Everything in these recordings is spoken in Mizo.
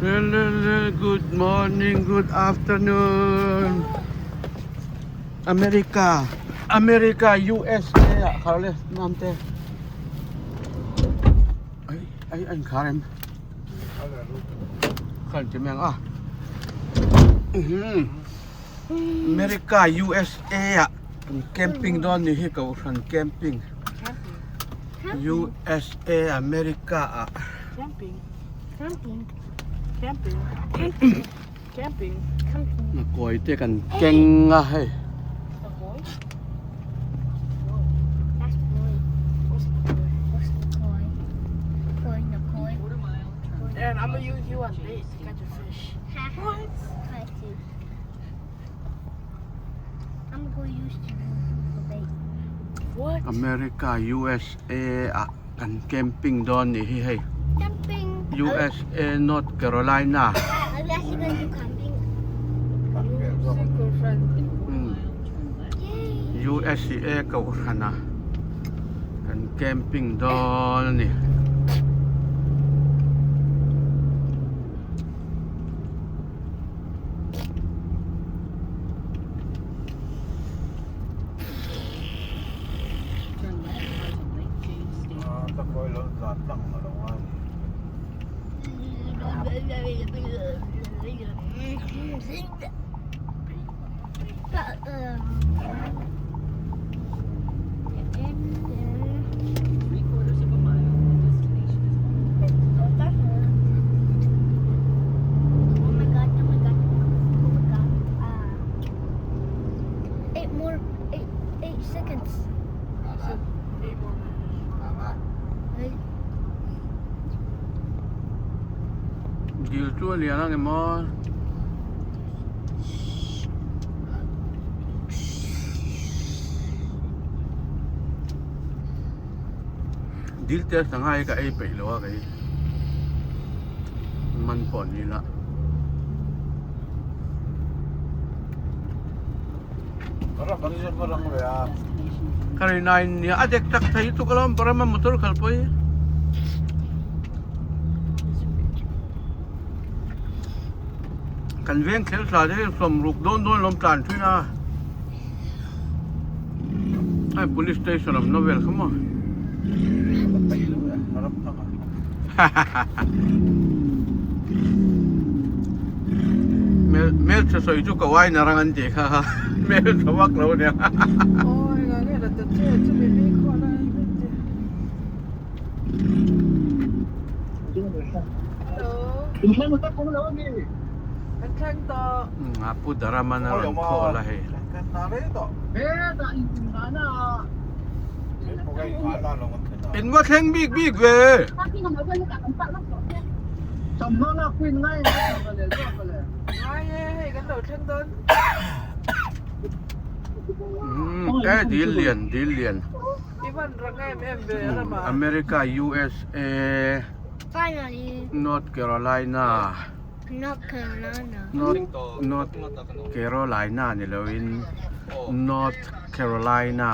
Good morning, good afternoon. America, America, USA ah khar le nam te. Ai ai anh khar em. Khan ti meng a. America, USA ah camping dawn ni hi kohhran camping. USA, America ah. Camping. Camping. Camping. Camping. Camping. Kawi te kan keng a hei. That's boy. What's the koi? Koi na koi. Aaron, I'm gonna use you on bait to catch a fish. What? Try to. I'm gonna use you for bait. What? America, USA ah kan camping dawn ni hi hei. Camping. USA, North Carolina. Are we actually gonna do camping? Single friend. Yay! USA kohhran ah kan camping dawn a ni. Three quarters of a mile, the destination is Oh my god, oh my god, oh my god. 8 more, 8 seconds. 8 more minutes. Eight. Dil chu a lian ang em aw. Dil te sangha hi ka ei peih lo a kei man pawh ni ila. Ka ri nai nia a dek tak thei lutuk alawm Burma motor khalh pawh hi. Kan veng thel thla te hian sawm ruk dawn dawn lawm tlan thin a. Hei police station awmna vel kha maw. Hmelchhe sawi chu ka uai na rang an tih kha hmelchhe vak lo nia. Pu Daraman a rawn call a hei. In va thleng bik bik ve. E dil lian dil lian. America USA North Carolina. North Carolina. North North Carolina ni loin North Carolina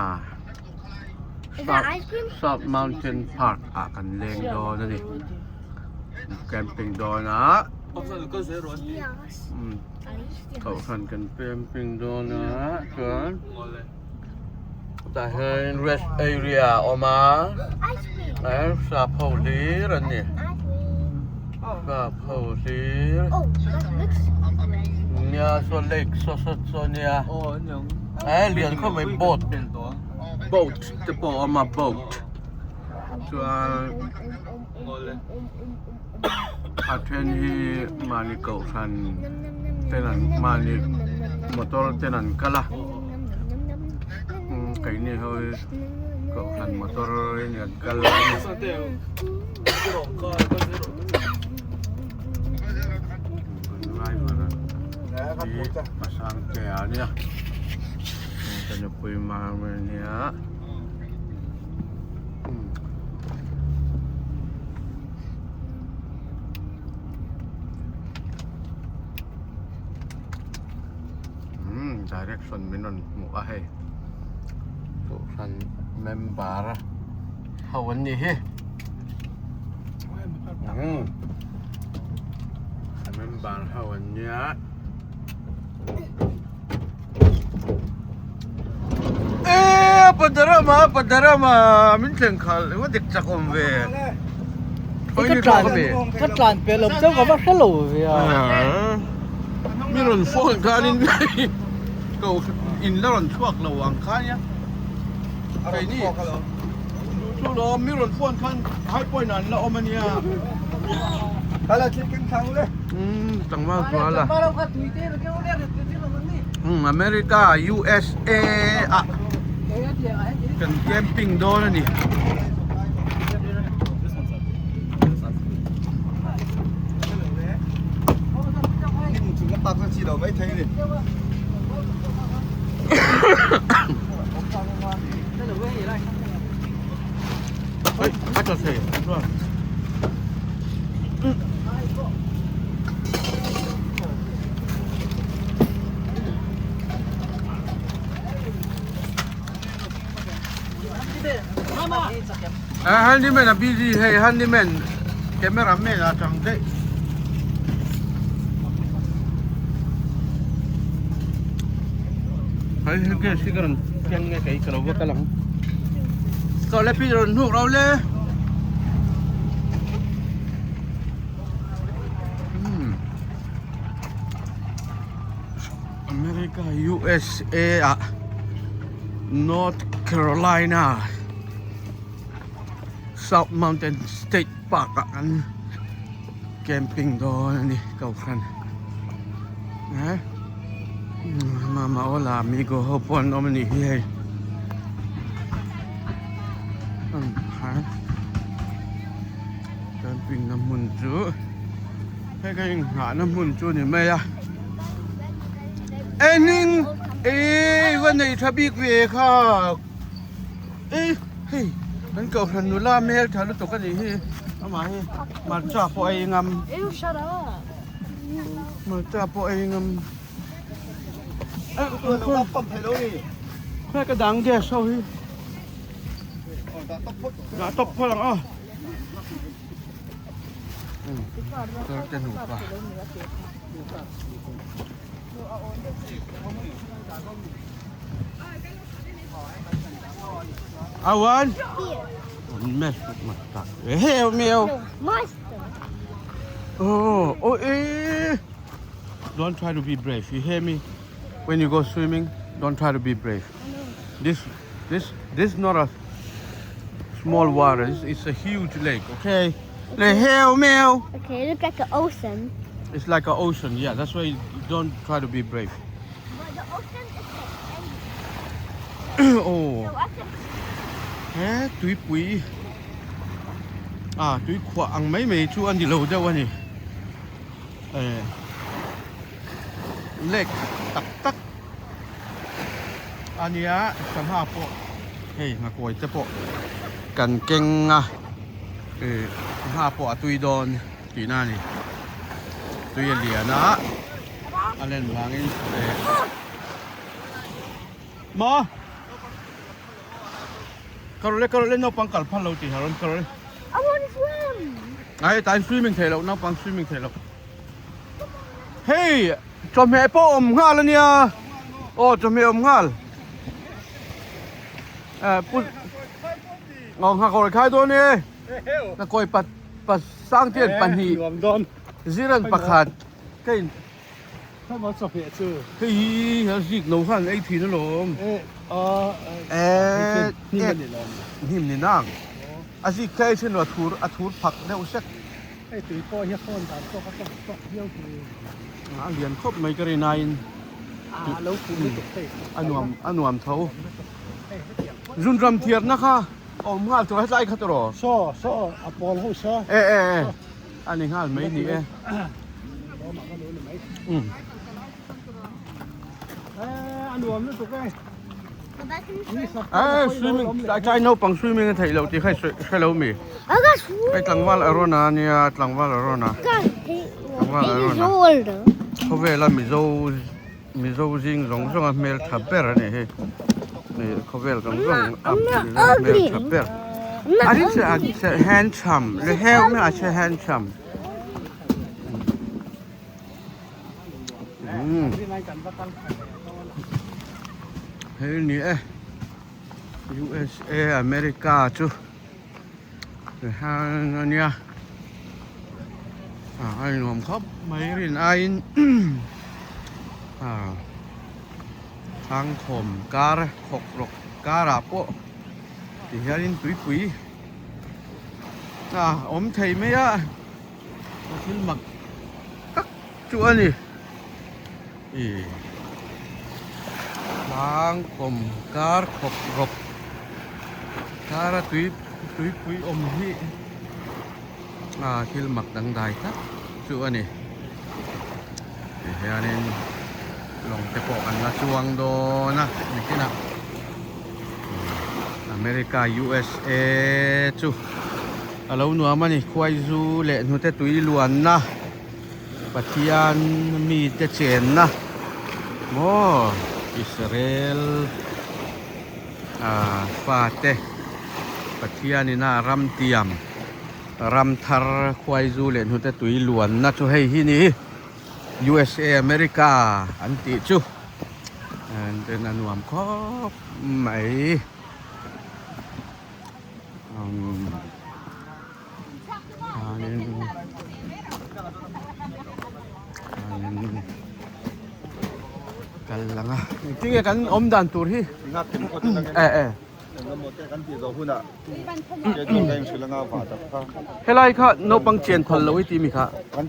Is that ice cream? South Mountain Park ah kan leng dawn a ni. Camping dawn a. Yes. Kohhran kan camping dawn a chuan tah hian rest area a awm a. Ice cream. Sap ho hlir an ni. Ice cream. Sap ho hlir. Oh, that looks Nia saw lake saw saw saw nia. Eh lian khawp mai boat boat te pawh a awm a boat chuan a then hi mahni kohhran ten an mahni motor ten an kal a keini ho hi kohhran motor in an kal a ni. Driver hi Pasangtea a nia ka nupui mam a nia. Umm direction min rawn hmuh a hei kohhran member ho an ni hi umm. Member ho an nia. E padarama padarama min thleng khalh eng dik chak awm ve. Ka tlan ka tlan pel awm chauh ka va hre lo ve a. Mi rawn phone khan in ko in la rawn chhuak lo ang kha nia. Keini chu lawm mi rawn phone khan high point an la awm a nia. Kala thil keng thang le. Tlangval zual a. America USA ah kan camping dawn a ni. A tla thei chuan Handyman a busy hei handyman camera man a tang daih. Hei hei gas hi ka rawn keng nge kei ka lo va kal ang. Chawh le pi rawn hnuk ro le. Hmm. America USA ah North Carolina South Mountain State Park ah kan camping dawn a ni kohhran eh mama hola amigo ho pawh an awm a nih hi hei camping na hmun chu hei ka inghah na hmun chu a ni mai a engin ih va nei tha bik ve kha. Ei hei kan kohhran nula hmel tha lutuk a nih hi amah hi hmarcha pawh a ei ngam hmarcha pawh a ei ngam khawi ka dang gas ho hi dah tawp phawt ang aw te nupa. Awan. Heo meo. Oh, oh, eh. Don't try to be brave. You hear me? When you go swimming, don't try to be brave. This, this, this is not a small water. It's, it's a huge lake. Okay. Le heo meo. Okay, it looks like an ocean. It's like an ocean. Yeah, that's why you don't try to be brave. But the ocean is like Oh. He tuipui ah tui khuah ang mai mai chu a ni lo deuh a ni eh lake tak tak a nia sangha pawh hei ngakawi te pawh kan keng a eh sangha pawh a tui dawn tihna a ni tui a lian a a len vangin eh Maw? Ka rawh le, ka rawh le, naupang kal phal lo tih a rawn ka rawh le. I want to swim. Ai, tain swimming thei loh, naupang swimming thei loh. Hei, chawhmeh pawh awm nghal ania. Aw, chawhmeh awm nghal. Eh, pu Aw, nghak rawh khai dawn e. Na kawi pat pat sang tian pahnih. Ziran pakhat. Ka in Khama chawhmeh chu. Hei hi a zik lo khan ei thin alawm. Eh a eh hnim a ni lo. Hnim ni nang. A zik kha ei thin lo a thur a thur phak deuh sek. Hei tui pawh hi a fawn dan tawk a tawk tawk viau tur. A lian khawp mai ka rin aiin. A lo kum lutuk hei. A nuam a nuam tho. Zunram thiarna kha awm nghal tur hetlai kha tawh rawh. Saw saw a pawl ho saw. Eh eh eh. A ni nghal mai ni e. Eh swimming tlai tlai naupang swimming a theih loh tih kha i hre lo mi. Hei tlangval a rawn a nia tlangval a rawn a. Tlangval a rawn a. Khawvela mizo mizo zing zawng zawng a hmel tha ber a ni hi. Khawvel zawng zawng a hmel tha ber. A rin se a handsome le heu mai a che handsome. Umm hei ni e USA America chu tihian a nia ah a nuam khawp mai rin aiin ah thangkhawm kar khawk rawk karah pawh tihianin tuipui a awm thei mai a thil mak tak chu a ni ih tlang kawm kar khawp rawp kara tui tuipui awm hi a thil mak dangdai tak chu a ni tihianin lawng te pawh kan la chuang dawn a nikinah America USA chu a lo nuam a ni khuaizu leh hnute tui luanna Pathian mite chenna maw Israel ah fate Pathianina ram tiam ram thar khuaizu leh hnute tui luanna chu hei hi ni USA America an tih chu. Enten a nuam khawp mai kal lang a engtin nge kan awm dan tur hi eh eh Helai kha naupang chen phal lo i ti mi kha. A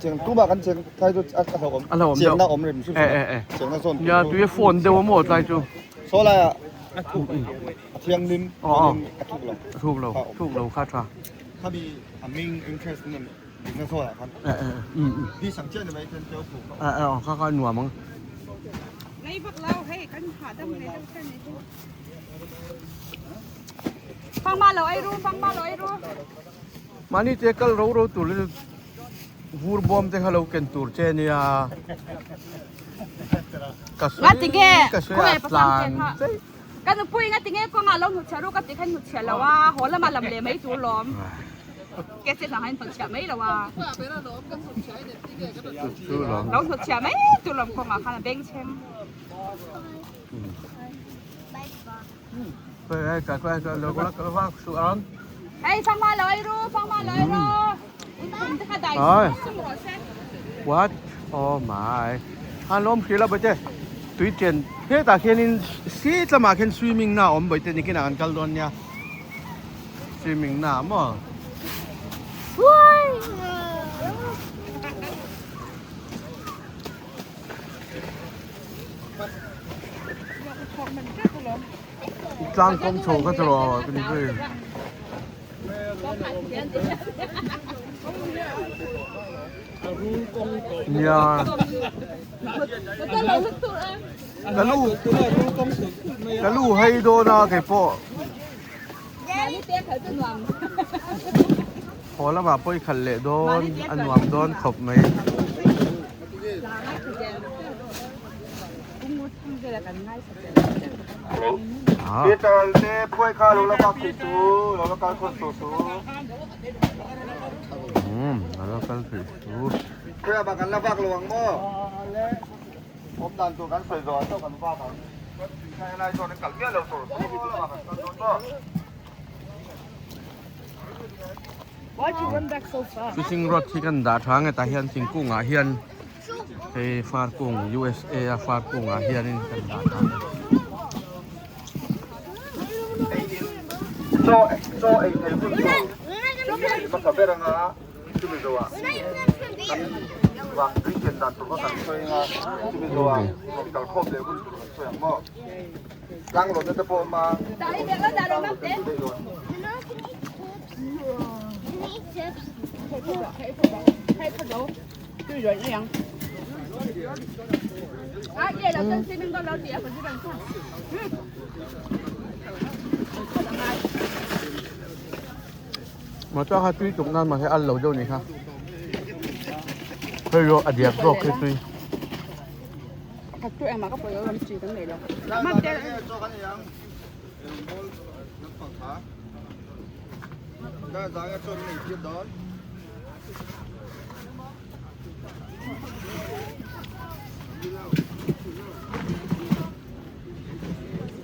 hlauhawm deuh. Eh eh eh. Nia tui a phone deuh a maw tlai chu. Aw aw. A thuk lo. Thuk lo kha tha. Eh eh um um. Eh eh aw kha kha nuam ang. Mahni te kal ro ro tur hi vur bawm te kha lo ken tur che nia ka sawi ka sawi a tlan chei Ka nupui ngatinge kawngah lo hnutchhiah ru ka ti kha hnutchhiah lo a haw lama lam leh mai tur lawm ke se hlang a inhnutchhiah mai lo a lo hnutchhiah mai tur lawm kawngah khan a beng chheng. Hei fanghma lo ei ru fanghma lo ei ru in te kha dai sum rawh se. What? Oh my. Han lawm hril a bawihte tui chen hetah khianin seat lamah khian swimming na a awm bawihte nikinah kan kal dawn nia swimming na maw. Tlang kawng chho kha chu rawh ka ni pui. Nia. Ka lu ka lu hei dawn a kei pawh. Haw lamah pawh i khalh leh dawn a nuam dawn khawp mai. Fishing rod hi kan dah tha nge tah hian thingkung ah hian hei far kung USA a far kung ah hianin kan dah tha Motor kha tui tuk nan mahse a lo deuh ni kha hei rawh a diak zawk khi tui.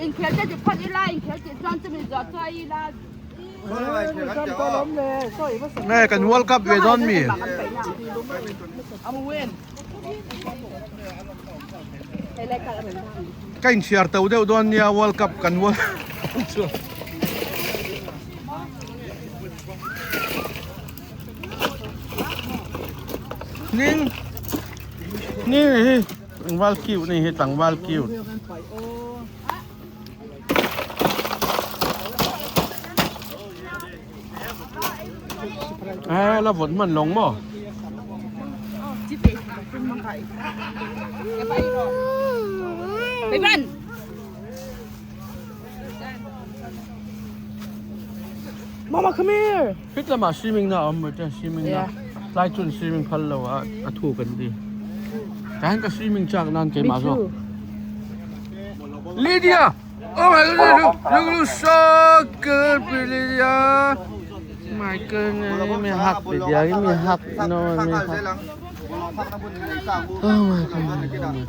Inkhel te ti phawt ila, inkhel tih chuan chumi zawh chu a ila. Nge kan World Cup ve dawn mi? Ka inchhiar to deuh dawn nia World Cup kan World chu. Ning ning hi tlangval cute ni hi tlangval cute. Eh la vawt hman lawng maw? Mama come here. Fit lamah swimming na a awm mai te swimming na tlai chuan swimming phal lo a a thu kan ti tah hian ka swimming chak nan keimah zawk Lydia oh my goodness look look look so good Lydia my goodness give me a hug Lydia give me a hug no give me a hug oh my goodness oh my goodness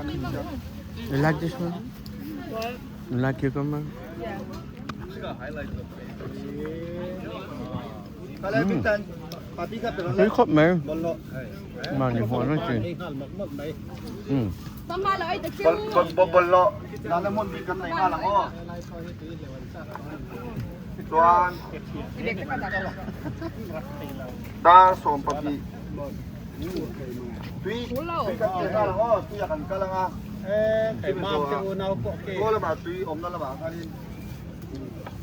you like this one you like cucumber Tui khawp mai mahni huan a chi umm.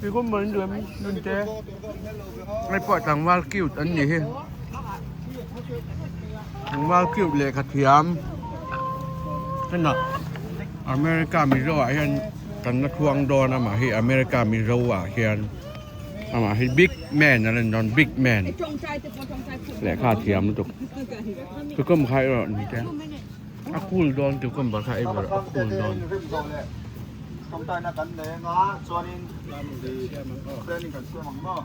Cucumber in duh em nun te hei pawh tlangval cute an nih hi tlangval cute lehkha thiam hena America Mizo ah hian kan la thluang dawn a mah hi America Mizo ah hian amah hi big man a la ni dawn big man lehkha thiam lutuk cucumber kha erawh ni te a cool dawn cucumber kha ei ber a cool dawn. Tawngtaina kan nei anga chuanin planning kan siam ang maw?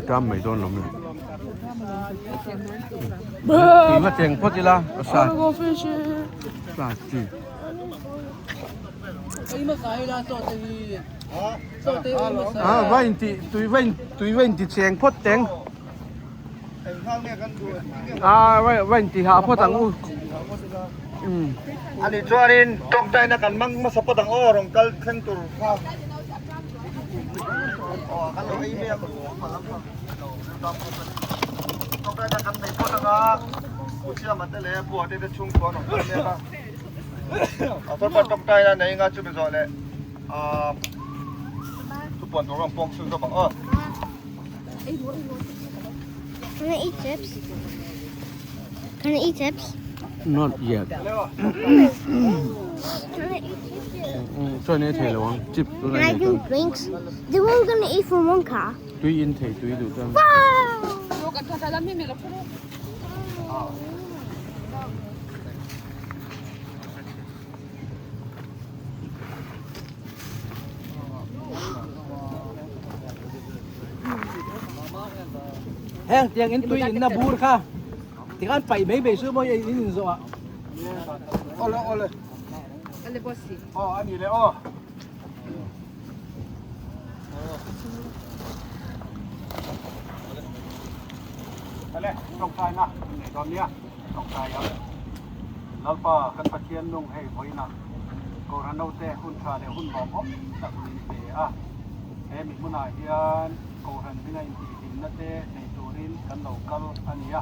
Tam mai dawn lo mai. Tui va cheng phawt ila a sa. Sa chi. Ah va in ti tui va in tui va in ti cheng phawt teng. Ah va va in ti hah phawt ang u. Um. Ani chuanin tawngtaina kan mang hmasa phawt ang aw rawn kal thleng tur kha. Can I eat chips? Can I eat chips? Not yet. Can I eat chips? Chuan ei thei lo ang chip Can I drink drinks? The one we're gonna eat from one car. Tui in thei tui duh chuan. Heng tiang in tui in na bur kha tikhan paih mai mai su maw in in zawh ah. Awle awle. Aw a ni le aw. Awle tawngtai na an nei dawn nia tawngtai ang Lalpa kan Pathian nung hei vawiinah Kohhran naute hun tha leh hun lawmawm tak min pe a he mi hmunah hian Kohhran hminga intihhlimna te nei turin kan lo kal a ni a.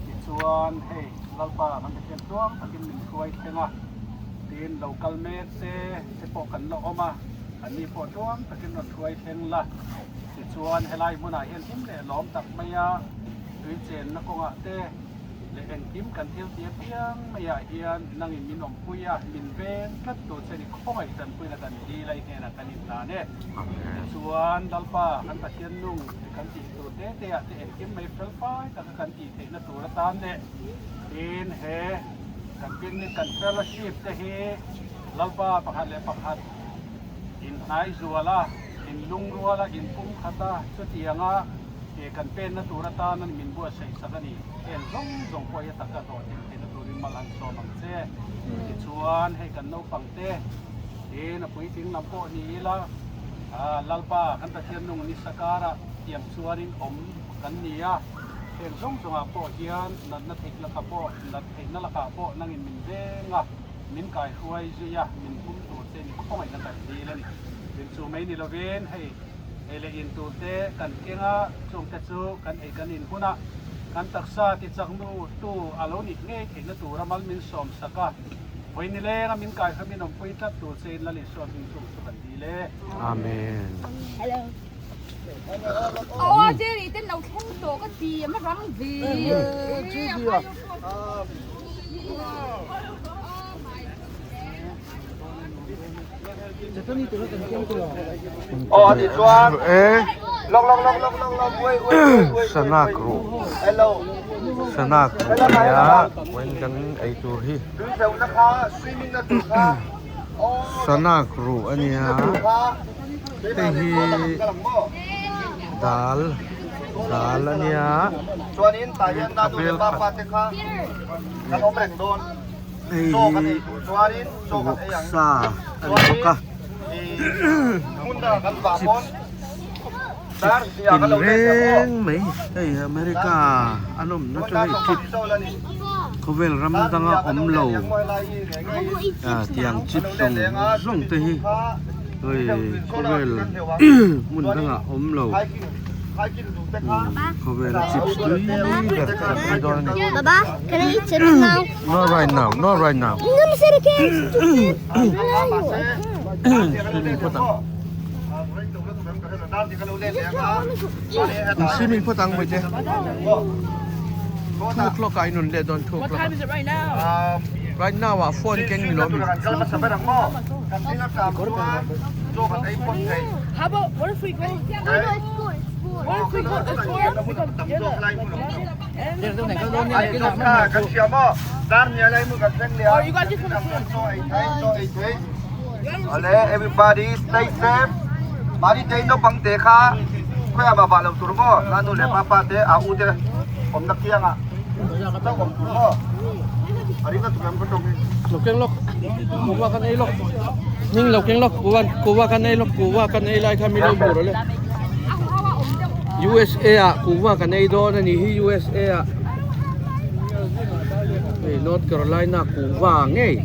Tichuan, hei, Lalpa kan Pathian tluang takin min hruai thleng a, tiin lo kal mek te te pawh kan la awm a, anni pawh tluang takin rawn hruai thleng la. Tichuan, helai hmunah hian him leh lawm tak maia tui chenna kawngah te leh engkim kan thil ti apiang maiah hian nangin min awmpui a, min veng tlat tur che ni khawngaih tanpuina kan dil a i hnenah kan inhlan e. Tichuan, Lalpa kan Pathian nung kan tih tur te te ah te engkim mai fel fai taka kan tih theihna tur atan leh tin he Kan picnic kan fellowship te hi Lalpa pakhat leh pakhat inhnai zual a, inlungrual a, inpumkhat a, chutianga kan penna tur atana min buatsaih sak a ni. Heng zawng zawng pawh hi a taka hlawhtlin theihna turin mal han sawm ang che. Tichuan hei kan naupang te tin a puitling lam pawh ni ila Lalpa kan Pathian nung nisa karah tiang chuanin awm kan ni a. Heng zawng zawngah pawh hian natna theih lakah pawh, nat theihna lakah pawh nangin min veng a, min kaihruai zui a, min hum tur che ni khawngaihna kan dil a ni. Tin chu mai ni lovin hei ei leh in tur te kan keng a, chungte chu kan ei kan in hun a, kan taksa tichak nu tu a lo nih ngei theihna tura mal min sawm sak a, vawi ni lenga min kaihruai min awmpui tlat tur chein Lal Isua hming chung chu kan dil e. Amen. Hello. Aw Jerry ten lo thleng tawh ka ti a rang ve. Aw a ti chuan lawk lawk lawk lawk lawk lawk wait wait wait wait Sanak ruh hello Sanak ruh ania vawiin kan ei tur hi tui hleuhna kha swimming na tur kha Sanak ruh ania hei hi dal dal ania a bel khat hei hi vawksa a ni bawk a chips chips tin reng mai hei America an awmna chu hei chips khawvel ram danga awm lo tiang chips zawng zawng te hi hei khawvel hmun dangah awm lo khawvela chips tui ber te kan ei dawn a ni. Baba, can I eat chips now? Not right now, not right now. Swimming phawt ang. Swimming phawt ang Bawihte. 2 o'clock ah i nun leh dawn 2 o'clock. What time is it right now? Right now ah phone keng ni lo mi. How about what if we go? What if we go this way? We go together. Oh, you guys just wanna swim? Ale everybody stay safe. Mani te naupang te kha khawiah mah vah lo tur maw na nu leh pa pa te a u te awmna kianga chauh awm tur maw a ring a tuk em ka tawng hi. Lo keng lawk kuva kan ei lawk ning lo keng lawk kuva kuva kan ei lawk kuva kan ei lai kha mi lo bur ale USA ah kuva kan ei dawn a nih hi USA ah hei North Carolina kuva ngei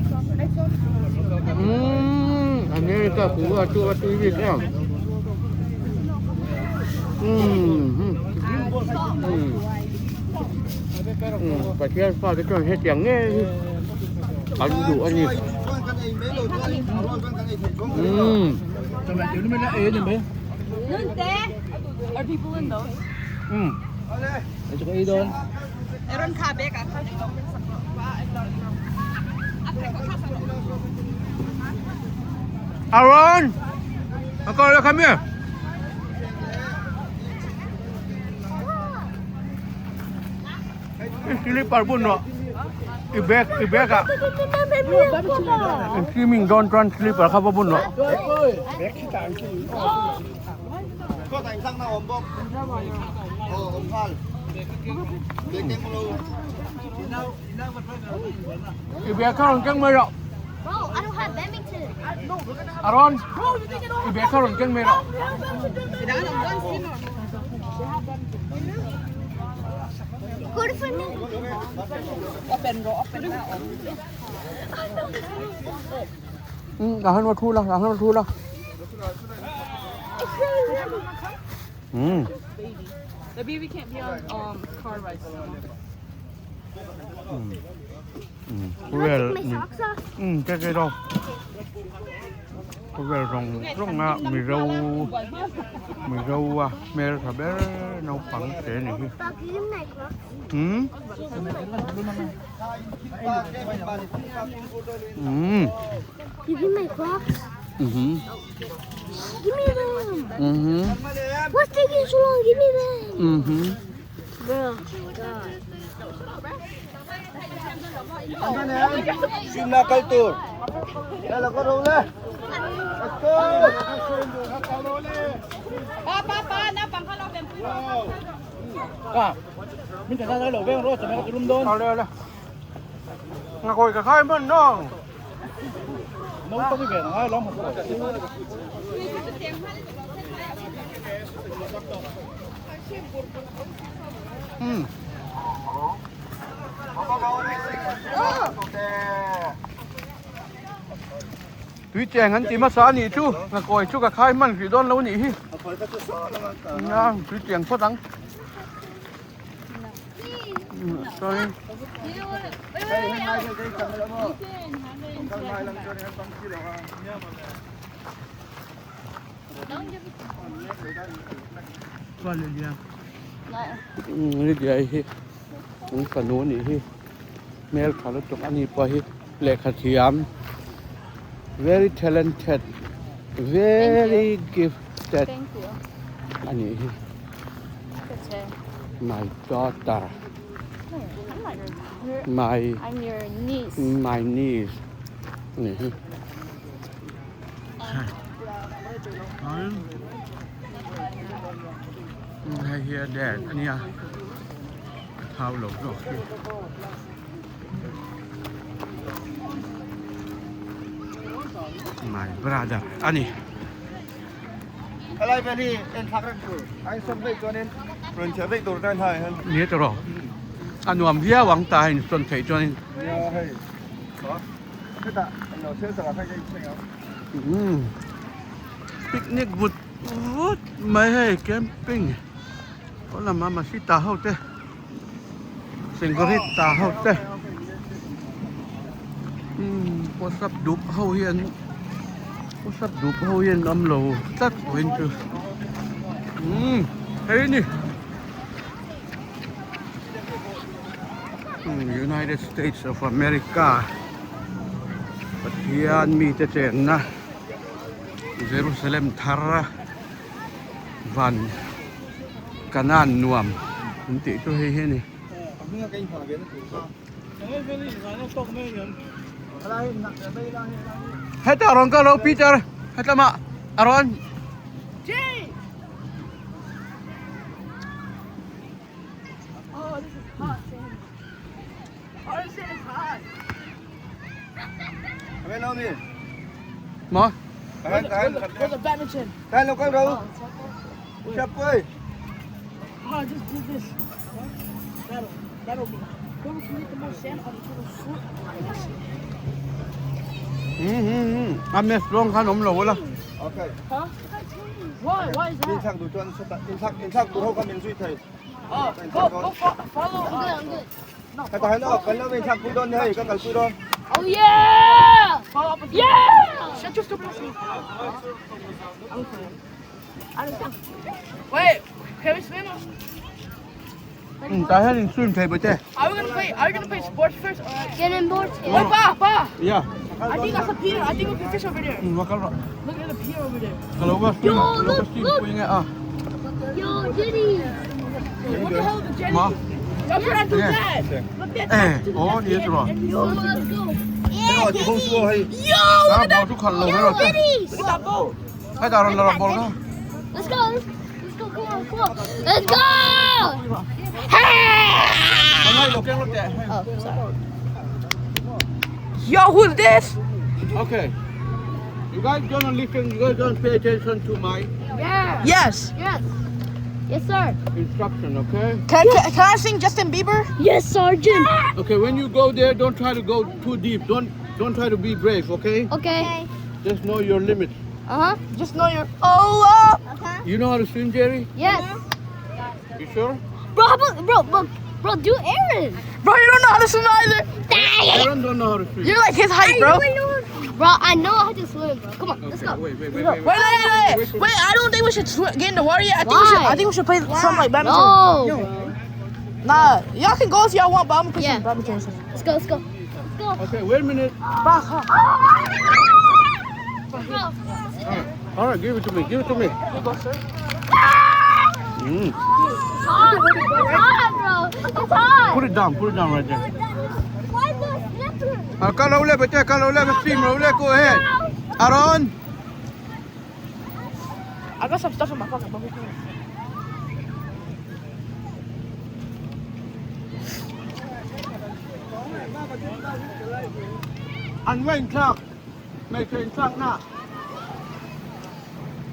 umm America kuva chu a tui bik em umm umm Pathian fate chuan hetiang ngei hi an duh a ni umm. Umm. Aaron! Uncle, come here. Slipper bun rawh i bag i bag ah swimming dawn chuan slipper kha va bun rawh. I bag kha rawn keng mai rawh. Aaron i bag kha rawn keng mai rawh. Là hơn thu là là hơn thu là. The baby can't be on car rides. Well, cái cái đâu. Khawvel rawng rawnga Mizo Mizo a hmeltha ber naupang te ni hi umm umm umm umm. Simna kal tur. Lala ko ro le. Let's go. Pa pa pa na pang kha lo vem pui ro. Ka. Min ta sa lo veng ro chame ka tulum don. Ale ale. Nga koi ka khai man nong. No to bi ve ngai lom ho. Tui cheng an ti hmasa a nih chu ngakawi chu ka khai hman hrih dawn lo a nih hi nia tui cheng phawt ang sorry Lydia hi an fanu a nih hi hmel tha lutuk a ni pawh hi lehkha thiam very talented very gifted a nih hi my daughter my my niece a nih hi. Hei hi a dek a nia a thau lo zawk hi my brother a ni. Helai vel hi en thlak reng tur a insawn veih chuanin rawn chhiah veih tur tan hai hian. Ni tawh a nuam viau ang ta a insawn theih chuanin. Nia hei. Hetah an lo thil chak ah khan ka inchheng ang. Umm picnic vut vut mai hei camping aw lama masita ho te sengorita ho te umm whatsapp dup ho hian whatsapp dup ho hian an awm lo tlat vawiin chu umm hei ni. United States of America Pathian mite chenna Jerusalem thar van Kanan nuam an tih chu hei hi a ni. Hetah rawn kal ro Peter hetlama a rawn. Oh, this is hot, Sam. Oh, this shit is hot. Ma? Where's the badminton? Đây là con rau. Chef ơi. Oh, just do this. That'll, that'll be. Whoever can get the most sand on each other's foot. A mess zawng khan awm lo la. Okay. Huh? Why? Why is In that? thak du chuan in thak in thak du ho kha min zui thei. Oh, go, go, follow. I'm good, I'm good. Hei ta hello, kan lo min thak pui dawn hei, ka kal pui dawn. Oh yeah! Follow up with Yeah! Shut your stupid ass up. I'm fine. I don't Wait, can we swim? Tah hian in swim thei bawk che. Are we gonna play? Are we gonna play sports first? Or... Get in board. Wait, pa, pa. Yeah. I think that's a pier. I think we can fish over there. Va kal rawh. Look at the pier over there. Ka lo va swim, Yo, ka lo va look, swim look. pui nge a. Yo, Diddy! What the hell is the jelly? Ma. Y'all trying to do Yeah. that. Look at Eh, that. oh, ni chu rawh. Yo, let's go. Hello, ti hong suo hei. Yo, look at Ta that. ball chu khalh lo mai rawh che. Diddy! Look at that boat. Hei ta rawn la rawh ball kha. Let's go! Let's go, come on, come on. Let's go! Hey! Ka ngai lo keng lo teh. Yo, who's this? Okay. You guys gonna listen, you guys gonna pay attention to my Yeah. Yes. Yes. Yes, sir. instruction, okay? Can, can, can I sing Justin Bieber? Yes, Sergeant. Okay, when you go there, don't try to go too deep. Don't don't try to be brave, okay? Okay. Just know your limits. Uh-huh. Just know your. Oh, You know how to swim, Jerry? Yes. You sure? Bro, how about, bro, bro, bro, do Aaron. bro, you don't know how to swim either. Aaron don't know how to swim. You're like his height, bro. Bro, I know how to swim, bro. Come on, let's Okay, go. wait, wait, wait, Wait, wait, wait, wait, wait. Wait, I don't think we should get in the water yet. I think we should. Why? I think we should play some like badminton. No. bro. Nah, y'all can go if y'all want, but I'm gonna play Yeah. some badminton. Let's go, let's go. Let's go. Okay, wait a minute. Bah, huh. Bro. All right, give it to me. Give it to me. Here you go, sir. Mm. It's hot. It's hot, bro. It's hot. Put it down. Put it down right there. Why the Kal lo le bete kal lo le swim lo le go ahead. Aaron. I got some stuff in my pocket, but who cares? An wain thlak hmeichhe in thlak na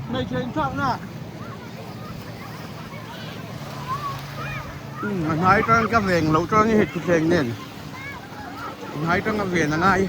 hmeichhe in thlak na a hnai tang ka veng loh chuan hei thutthleng nen a hnai tang a ven a ngai.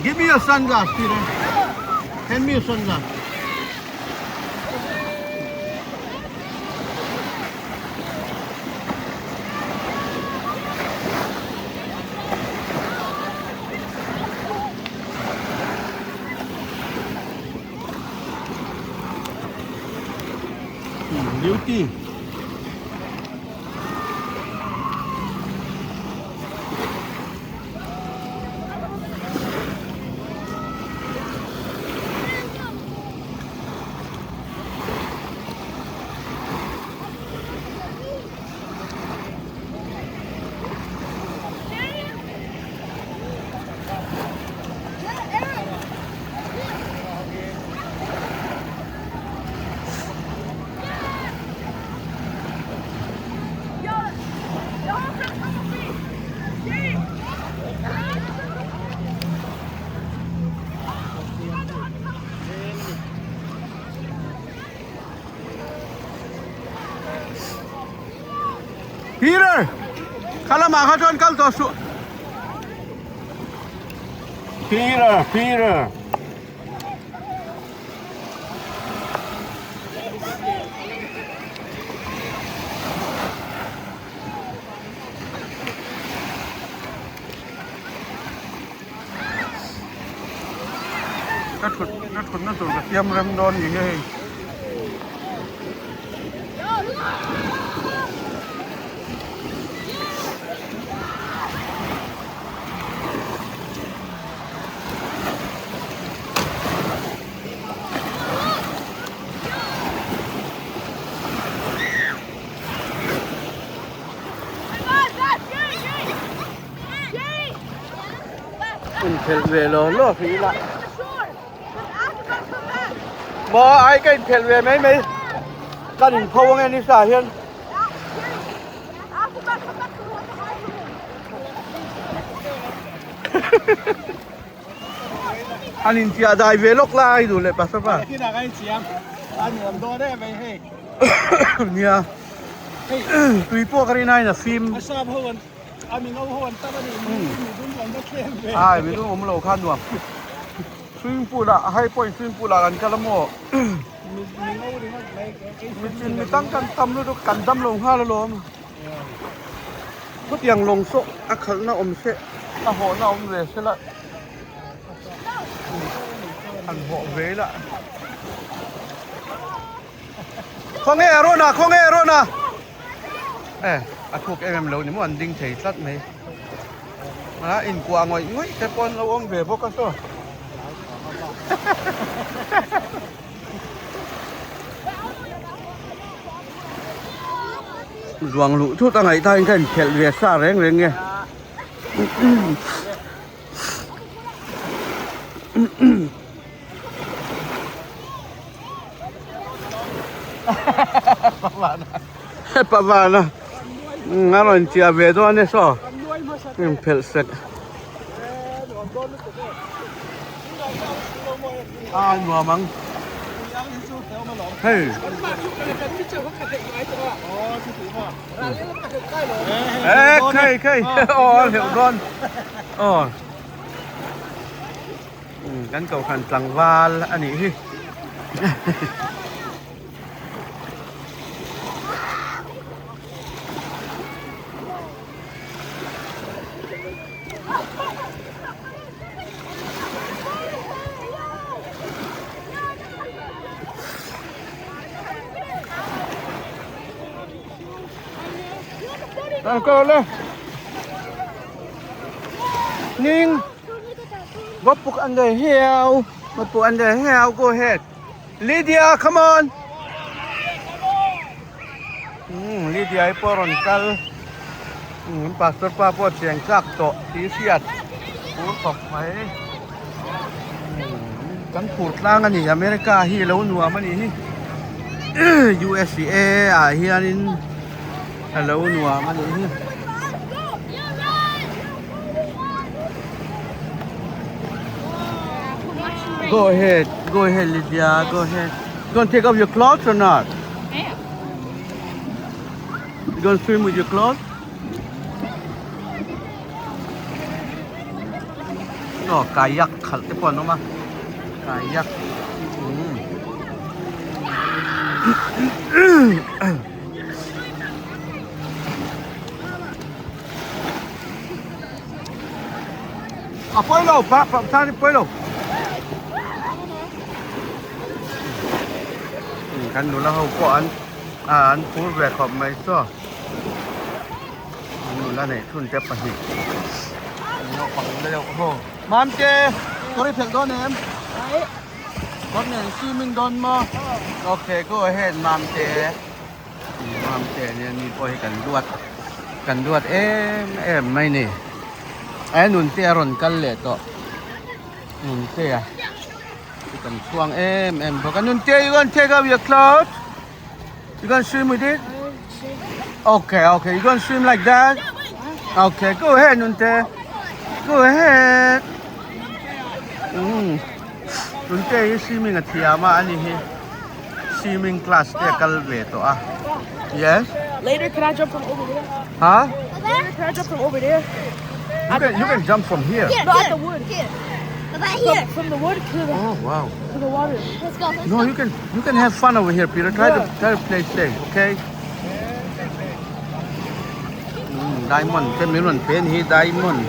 Give me your sunglass, Peter. Hand me your sunglass. Duty. Peter! Kha lamah kha chuan kal tawh suh. Peter! Peter! Ka thut ka thutna tur ka siam rem dawn ni hei. Inphelh ve lo lo hrih ila maw ai ka inphelh ve mai mai kan inpho ange ni sa hian an inchiah dai ve lawk lai duh leh pastor pa nia tui pawh ka rin aiin a fim ai mi dum awm lo kha nuam swimming pool ah high point swimming pool ah kan kal a maw mi chin mi tang kan tam lutuk kan dam lo nghal alawm. Khawtiang lawng saw a khalhna awm se a hawhna awm ve se la an hawh ve ila khawnge Arona khawnge Arona e a thuk em em lo ni maw an ding thei tlat mai a inkuah ngawih ngawih te pawh an lo awm ve bawk a saw. Zuang luh thut a ngaih taiin ka inkhelh ve sa reng reng nge. Pavana a rawn chiah ve dawn e saw inphelh sek. A nuam ang. Hei. Ê, khei khei. Aw, hleuh dawn. Aw. Kan kohhran tlangval a nih hi. Tlan kal le. Ning. Go puk under hill. Go puk under hill. Go ahead. Lydia, come on. Hmm, Lydia i pawh rawn kal. Hmm, pastor pa pawh cheng chak tawh tih hriat phur khawp mai. Hmm, kan phur tlang a ni America hi lo nuam a nih hi. USA ah hianin a lo nuam a nih hi. Go ahead, go ahead Lydia, go ahead. You gonna take off your clothes or not? Yeah. You gonna swim with your clothes? Oh, kayak khalh te pawh an awm a kayak umm a pawi lo pa pa tan i pawi lo kan nula ho pawh an an phur ve khawp mai chaw nula neih thun te pahnih naupang deuh ho Mamte kawr i phelh dawn em kawr nen swimming dawn maw okay go ahead Mamte Mamte nen mi pawh hi kan duat kan duat em em mai ni e Nunte a rawn kal leh tawh Nuntea kan chhuang em em bawk a Nunte you gonna take off your clothes You gonna swim with it? Okay, okay. You gonna swim like that? Okay, go ahead, Nunte. Go ahead. Mm. Nunte hi swimming a thiam a ani hi. Swimming class te kal ve to a. Yes? Later, can I jump from over there? Huh? Later, can I jump from over there? You can, you can jump from here. Here, No, at here, the wood. here. About here. From the wood to the, Oh, wow. to the water. Let's go. Let's No, go. you can you can have fun over here, Peter. Try to try to play safe, okay? Diamond te min rawn pe ni hi diamond.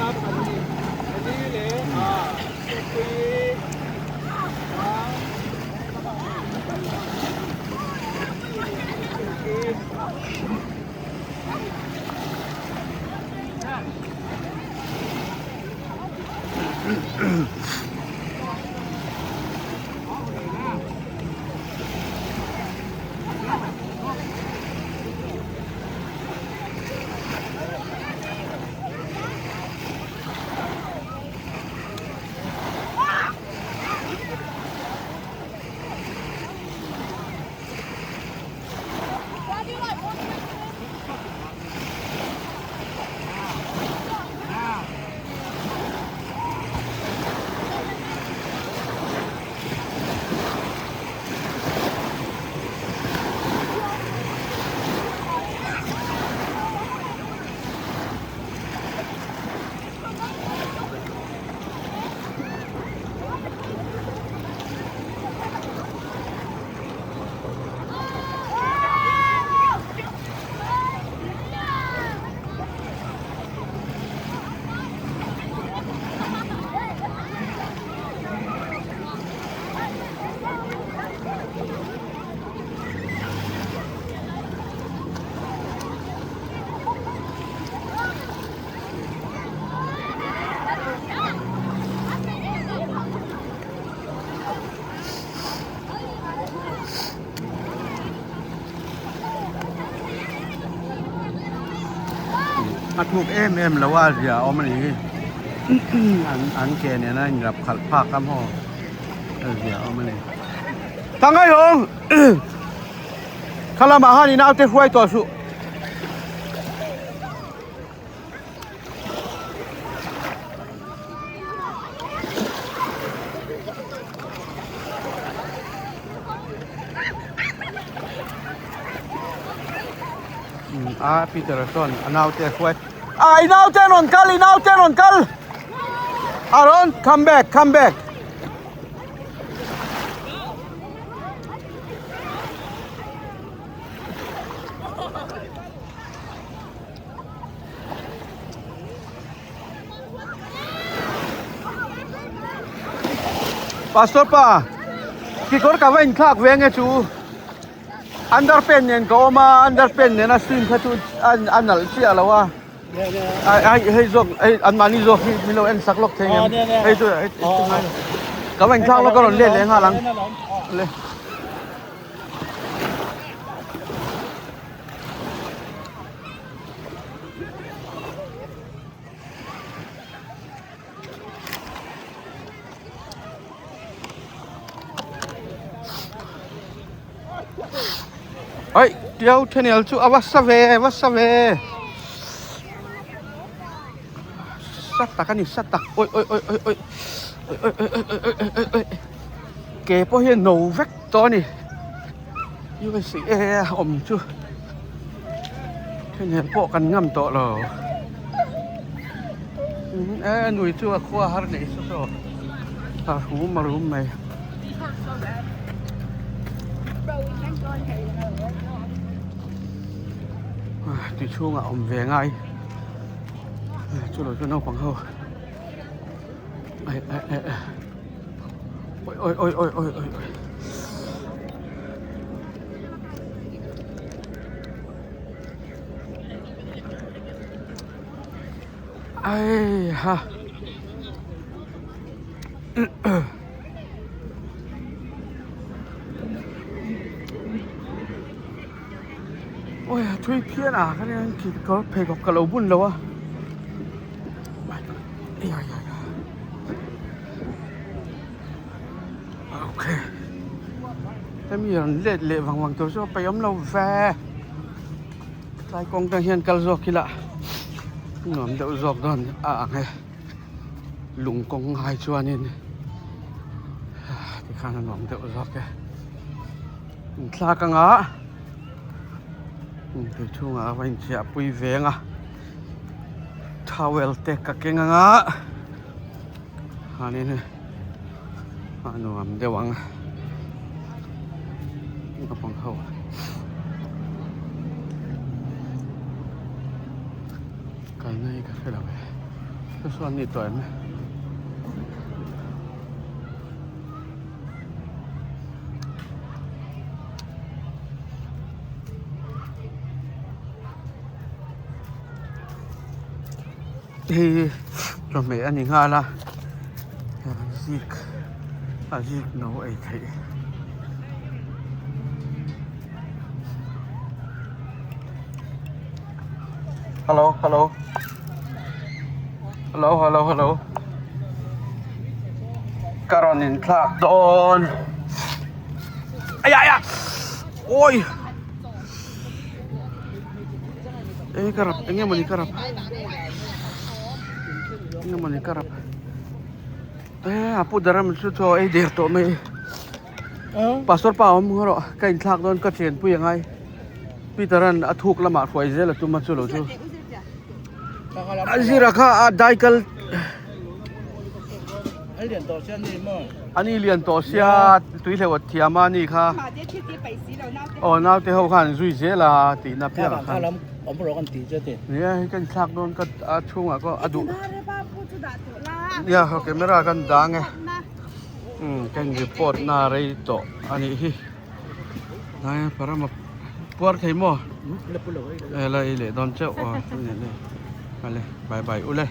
A thuk em em lo a zia awm a nih hi an an ke nena in rap khalh phak a maw a zia awm a ni. Tangai hawng kha lamah khan i naute hruai tawh suh. A Peter a chuan a naute a hruai a i naute an rawn kal i naute an rawn kal Aaron come back come back Pastor pa kekawr ka va inthlak ve ange chu. Underpant nen ka awm a, underpant nena swim kha chu a nalh chiah lo a. Ai hei zawk hei an mahni zawk hi min lo en sak lawk thei ngem hei chu hei chu ngai lo ka va inthlak lawk ka rawn let leh nghal ang le. Oi, tiau channel chu ava sa ve, ava sa ve. Sa tak ani, sa tak. Oi oi oi oi oi. Oi oi oi oi oi oi oi oi. Ke pawh hi a no vek tawh ani. USA a awm chu channel pawh kan ngam tawh lo. E nui chu a khua har nei saw saw. A rum a rum mai. Tui chhungah awm ve ngai chu lo chu naupang ho ai ai ai oi oi oi oi oi oi oi ai ha. Ôi thui phian à cái này thì có phải có cả lẩu bún đâu à ok em hian let leh vang vang tur chu a paih awm lo ve tlai kawng te hian kal zawk ila nuam deuh zawk dawn a ang e. Lung kawng ngai chuanin tikhan a nuam deuh zawk e. Inthlak anga tui chhungah a va inchiah pui veng a towel te ka keng anga hanin a nuam deuh ang naupang ho. Kalna hi ka hre lo e chu sawn ni tawh em hei chawhmeh a ni nghal a zik a zik no ei theih. Hello hello hello hello hello ka rawn inthlak dawn ai ai a awi e ka rap eng emawni ka rap eng emawni ka rap e a pu daram chu chaw ei der tawh mai. Pastor pa awm rawh ka inthlak dawn ka chenpui angai Peter an a thuk lamah hruai zel a tum a chu lo chu a zira kha a daikal ani lian tawh sia tui hleuh a thiam a ni kha aw naute ho khan zui zel a tihna piang ah khan nia hei ka inthlak dawn ka a chhungah pawh a duh nia camera kan dang e. Umm ka in report na rei tawh a nih hi tlai parama puar thei maw e la ei leh dawn chauh aw le bye bye ule.